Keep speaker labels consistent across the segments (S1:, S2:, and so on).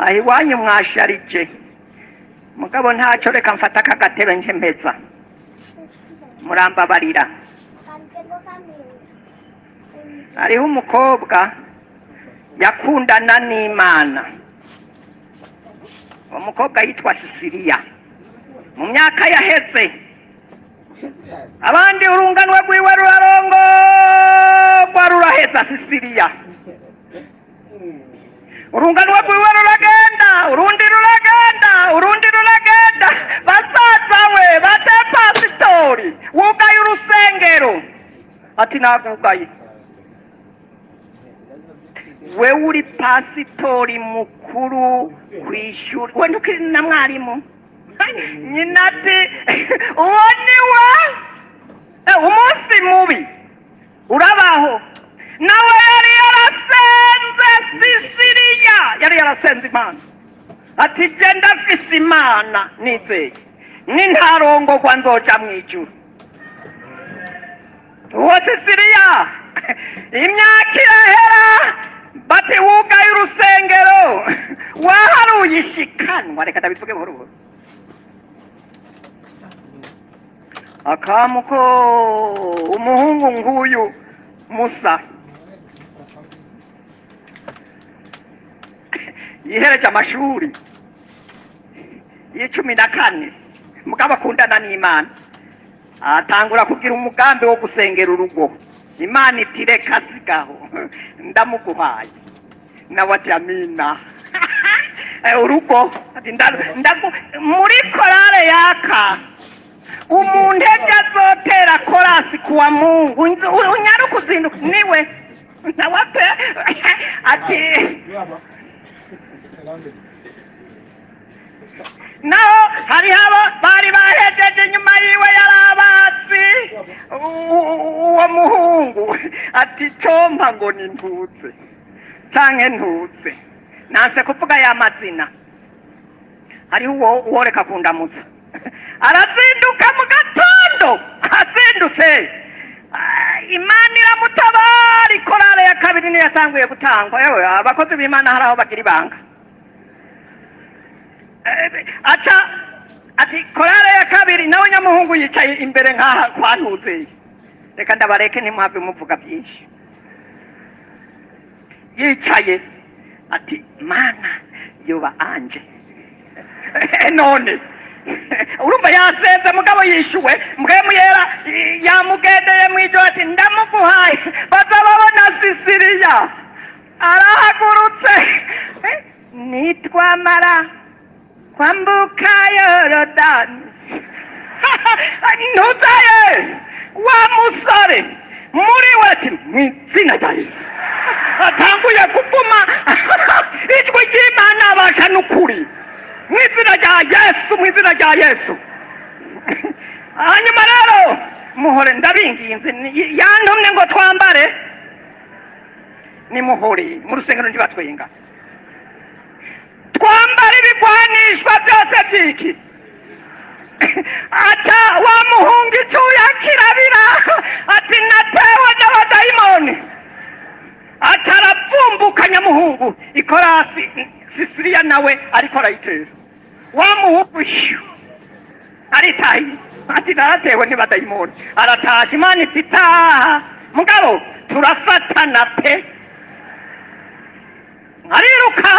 S1: Aho iwanyu mwasharije mugabo ntacyo, reka mfata aka gatebe nje mpeza, murambabarira. Hariho umukobwa yakundana n'Imana, uwo mukobwa yitwa Sisiriya. Mu myaka yaheze, abandi urunganwe rwiwe rurarongorwa, ruraheza. Sisiriya, urunganwe rwiwe ruragenda, urundi ruragenda, urundi ruragenda. Basaza we bate: "Pasitori, wugaye urusengero." Ati: "Nagugaye? Wewe uri pasitori mukuru kw'ishuri, we ntukiri na mwarimu." Nyina ati: "Uwo ni we." Umunsi mubi urabaho, nawe yari yarasenze. Sisiriya yari yarasenze Imana, ati: "Je ndafise Imana nizeye, nintarongorwa nzoja mw'ijuru." Uwo Sisiriya, imyaka irahera, bati: "Wugaye urusengero, waharuye ishikanwa." Reka ndabivuge buhoro buhoro. Akamuko umuhungu nk'uyu Musa yihereje amashuri y'14, mugabo akundana n'Imana, atangura kugira umugambi wo gusengera urugo. Imana iti: "Reka sigaho, ndamuguhaye." Nawe ati: "Amina." Urugo ati: "Muri korale yaka umuntu ejo azotera korasi kuwa Mungu, unyaruka uzinduka niwe." Nawe pe ati naho hariho abo bari bahejeje inyuma yiwe, yari abazi. Uwo muhungu ati: "Compa ngo ni ntutse canke ntutse." Nanse kuvuga ya mazina. Hariho uwo uworeka kundamutsa, arazinduka mu gatondo, azindutse. Imana iramutabara, ikorale ya kabiri niyo yatanguye gutangwa. Yewe, abakozi b'Imana hari aho bagira ibanga. Aca ati korale ya kabiri, nawe nyamuhungu yicaye imbere nk'aha kwantuze. Reka ndabareke, ntimuhave muvuga byinshi. Yicaye ati: "Mana, yoba anje none." Urumva yasenze, mugabo yishuwe mbwemu yera yamugendeye mw'ijoro, ati: "Ndamuguhaye." Baza babona Sisiriya arahagurutse: "Nitwamara kwambuka Yorodani." Ntuzaye wa musore muri we ati: "Mu izina rya Yesu." Atanguye kuvuma ijwi ry'Imana, abasha n'ukuri: "Mu izina rya Yesu, mu izina rya Yesu." Hanyuma rero muhore, ndabinginze, yantumye ngo twambare. Nimuhore mu rusengero, ntibatwenga. Twambare ibigwanishwa byose by'iki. Aca wa muhungu icyuya kirabira, ati: "Natewe n'abadayimoni." Aca aravumbuka nyamuhungu, ikorasi Sisiriya nawe ariko arayitera. Wa muhungu aritaye, ati: "Naratewe n'abadayimoni." Aratasha. Imana iti: "Taha, mugabo turafatana pe." Ariruka,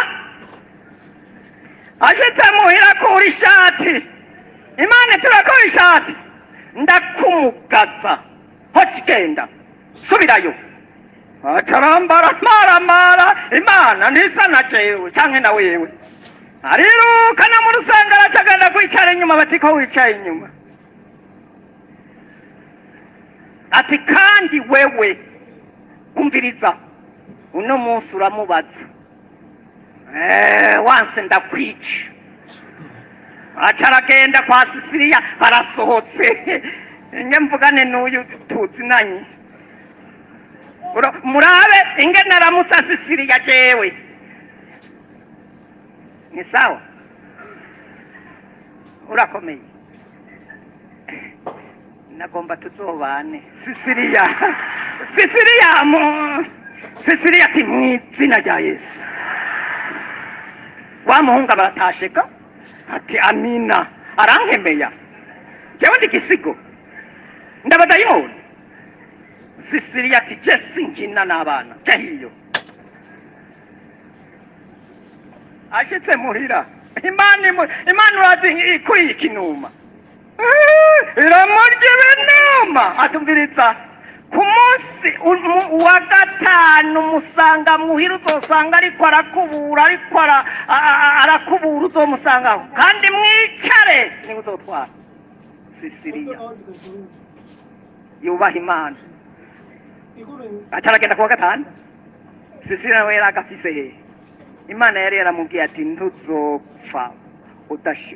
S1: ashitse muhira akura ishati. Imana turakora ishati, ndakumugaza ho kigenda subirayo. Acarambara maramara. Imana ntisa na jewe canke na wewe. Ariruka na mu rusengero, acagenda kwicara inyuma. Bati: "Ko wicaye inyuma?" Ati: "Kandi wewe umviriza, uno munsi uramubaza. Wanse ndakwica." Aca aragenda kwa Sisiriya, barasohotse. Inge mvugane n'uyu tuzinanye. Murabe ingene aramutsa Sisiriya: "Jewe ni sawa, urakomeye, nagomba tuzobane." Sisiriya, Sisiriya mu Sisiriya ati: "Mu izina rya Yesu." Wa muhungu baratasheka ati amina arankemeye jewe ndi gisigo ndabadayimoni. Sisiriya ati je sinkina n'abana jahiyo. Ashitse muhira Imana urazi ikuriye ikinuma iramurya ibinuma. Atumviriza ku munsi wa gatanu musanga muhira uzosanga ariko arakubura, ariko arakubura uzomusangaho kandi mwicare niwe uzotwara. Sisiriya yubaha Imana acaragenda kuwa gatanu. Sisiriya nawe yari agafise hehe? Imana yari yaramubwiye ati ntuzopfa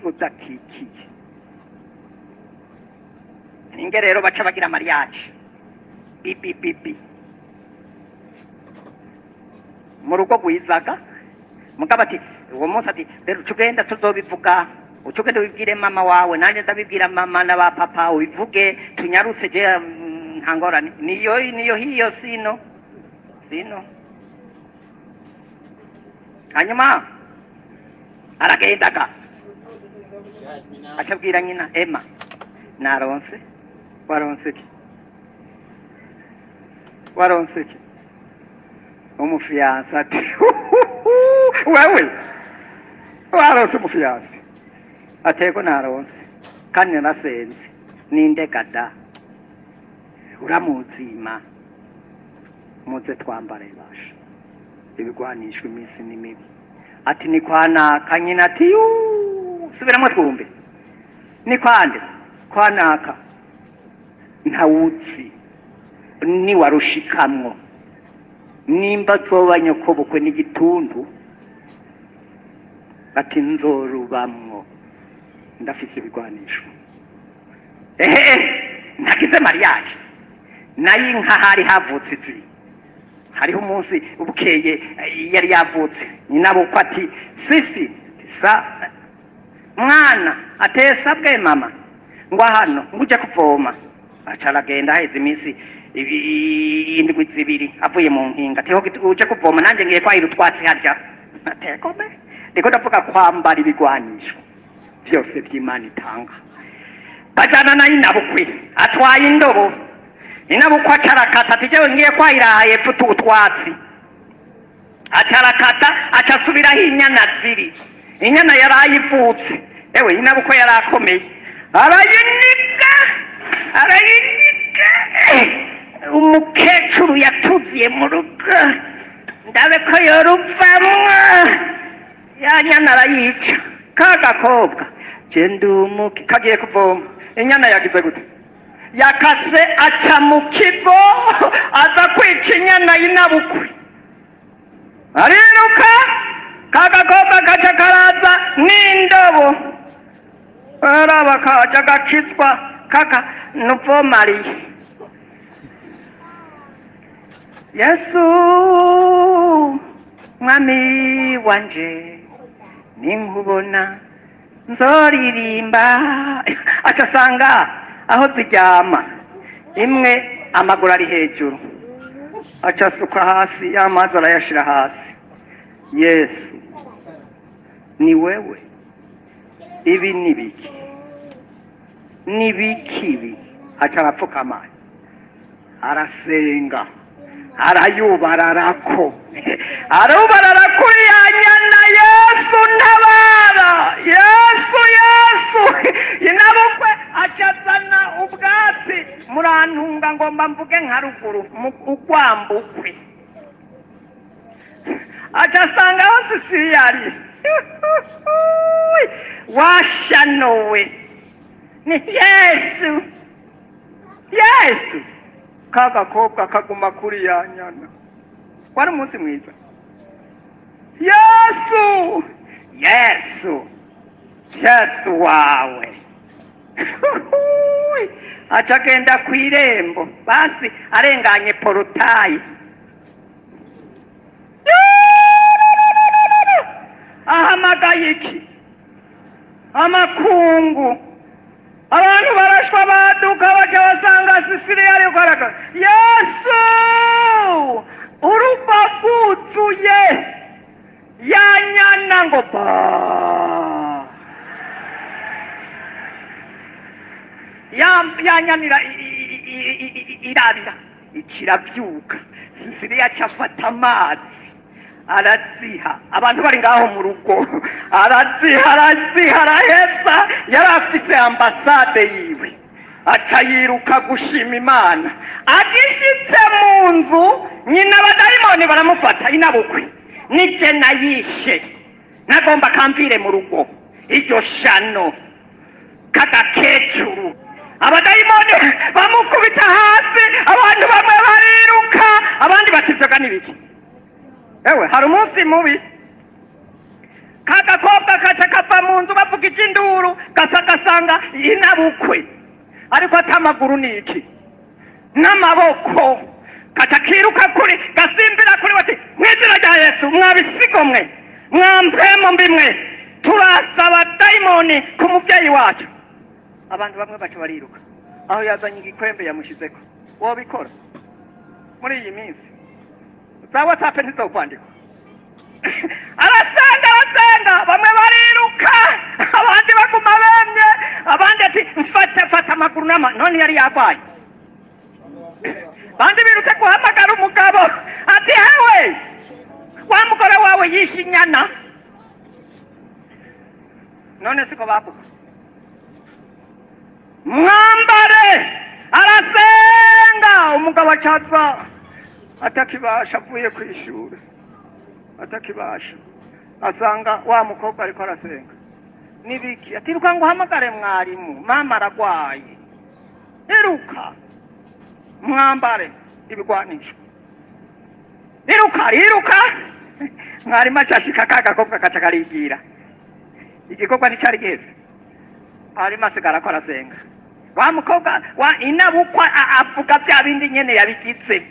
S1: udakikiye. Ninge rero baca bagira mariage bibi bibi mu rugo rwizaga. Mugabo ati uwo munsi ati rero ucugenda tuzobivuga, ucugenda ubibwire mama wawe nanjye ndabibwira mama na ba papa, ubivuge tunyarutse je nta ngorane. Niyo hiyo sino. Hanyuma aragendaga acabwira nyina Emma naronse. Waronse ki? Waronse ki? Umufiyanse ati wewe waronse umufiyanse? Atego naronse kandi narasenze ninde gada uramuzima muze twambare basha ibigwanishwa iminsi ni mibi. Ati ni kwa naka. Nyina ati subiramo twumve ni kwande? Kwa naka ntawuzi ni warushikamwo nimba zoba nyokobukwe n'igituntu. Ati nzorubamwo ndafise ibigwanisho. Ehe ntagize mariage nayo inka hari havutse izi. Hariho umunsi bukeye yari yavutse nyina bukwe ati sisi sa mwana atesabwe mama ngo hano nguje kuvoma. Aca aragenda haheze iminsi indwi zibiri avuye mu nkinga ati uje kuvoma nanjye ngiye kwahira utwatsi harya. Atekome ndiko ndavuga kwambara ibigwanisho byose by'Imana itanga. Bajana na nyinabukwe atwaye indobo. Nyinabukwe acarakata ati jewe ngiye kwahira hepfo utwatsi. Acarakata acasubiraho inyana ziri. Inyana yarayivutse. Ewe nyinabukwe yarakomeye arayiniga arayiniga. Umukecuru yatuziye mu rugo ndabe ko yoruvamwo ya nyana arayica. Ka gakobwa je ndumuke kagiye kuvoma. Inyana yagize gute? Yakase aca mu kigo aza kwica inyana y'inabukwe. Ariruka ka gakobwa kaca karaza n'indobo araba kaca gakizwa kaka nuvomariye. Yesu mwami wanje ninkubona nzoririmba. Aca asanga aho ziryama imwe amaguru ari hejuru, aca asuka hasi y'amazi arayashira hasi. Yesu ni wewe, ibi ni biki? Ni biki ibi? Aca arapfukama arasenga arayubararako arubararako ya nyana. Yesu ntabara, Yesu Yesu. Inabukwe acazana ubwatsi murantunga ngomba mvuge nka ruguru ugwambukwe. Acasanga aho Sisiriya ari washanowe ni Yesu Yesu. Ka gakobwa kaguma kuri ya nyana. Wari umunsi mwiza. Yesu Yesu Yesu wawe. Acagenda kw'irembo basi arenganye porotayi ahamagaye iki? Amakungu. Abantu barashwa baduka baca basanga Sisiriya ariko araka Yesu urugo rwuzuye. Yanyana ngo ba yanyanira irabira ikiravyuka. Sisiriya acafata amazi araziha abantu bari ngaho mu rugo, araziha araziha araheza. Yari afise ambasade yiwe, aca yiruka gushima Imana. Agishitse mu nzu nyina abadayimoni baramufata, inabukwe nije nayishe, nagomba kamvire mu rugo iryo shano kagakecuru. Abadayimoni bamukubita hasi, abantu bamwe bariruka, abandi bati ivyoga n'ibiki. Ewe hari umunsi mubi, kagakobwa kaca kava mu nzu bavuga iby'induru, gasa gasanga inabukwe ariko atamaguru niki n'amaboko, kaca kiruka kuri gasimbira kuri bati mw'izina rya Yesu mwabisigo mwe mwampemo mbimwe, turasaba dayimoni ku muvyeyi wacu. Abantu bamwe baca bariruka, aho yazanye igikwembe yamushizeko. Wobikora muri iyi minsi za WhatsApp ntizokwandikwa. Arasenga arasenga, bamwe bariruka, abandi baguma bemye, abandi ati mfata fata amaguru n'ama, none yari yarwaye. Bandi birutse guhamagara umugabo ati hewe wa mugore wawe yishe inyana. None siko bavuga mwambare. Arasenga, umugabo acaza atakibasha, avuye kw'ishure atakibasha, asanga wa mukobwa ariko arasenga. Nibiki? Ati iruka ngo uhamagare mwarimu, mama aragwaye, iruka mwambare ibigwanisho, iruka iruka. Mwarimu acashika ka gakobwa kaca karigira, igikorwa nticari giheze. Mwarimu asigara ko arasenga, wa mukobwa wa inabukwa avuga vya bindi nyene yabigize.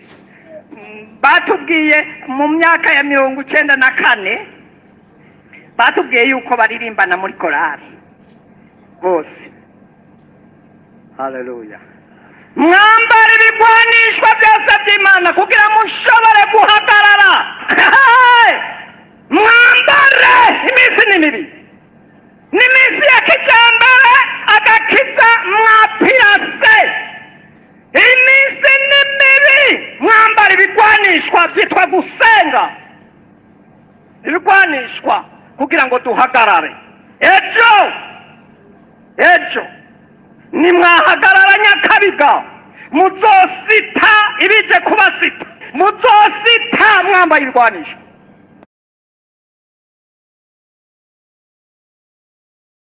S1: Batubwiye mu myaka ya 94 batubwiye yuko baririmbana muri korali bose. Haleluya. Mwambare ibigwanishwa byose by'Imana kugira mushobore guhagarara. Mwambare, iminsi ni mibi, ni iminsi ya kijambere, agakiza mwapirase. Iminsi ni mibi, mwambara ibigwanishwa byitwa gusenga, ibigwanishwa kugira ngo duhagarare. Ejo ejo nimwahagarara Nyakabiga, muzosita ibije kubasita, muzosita mwambaye ibigwanisho.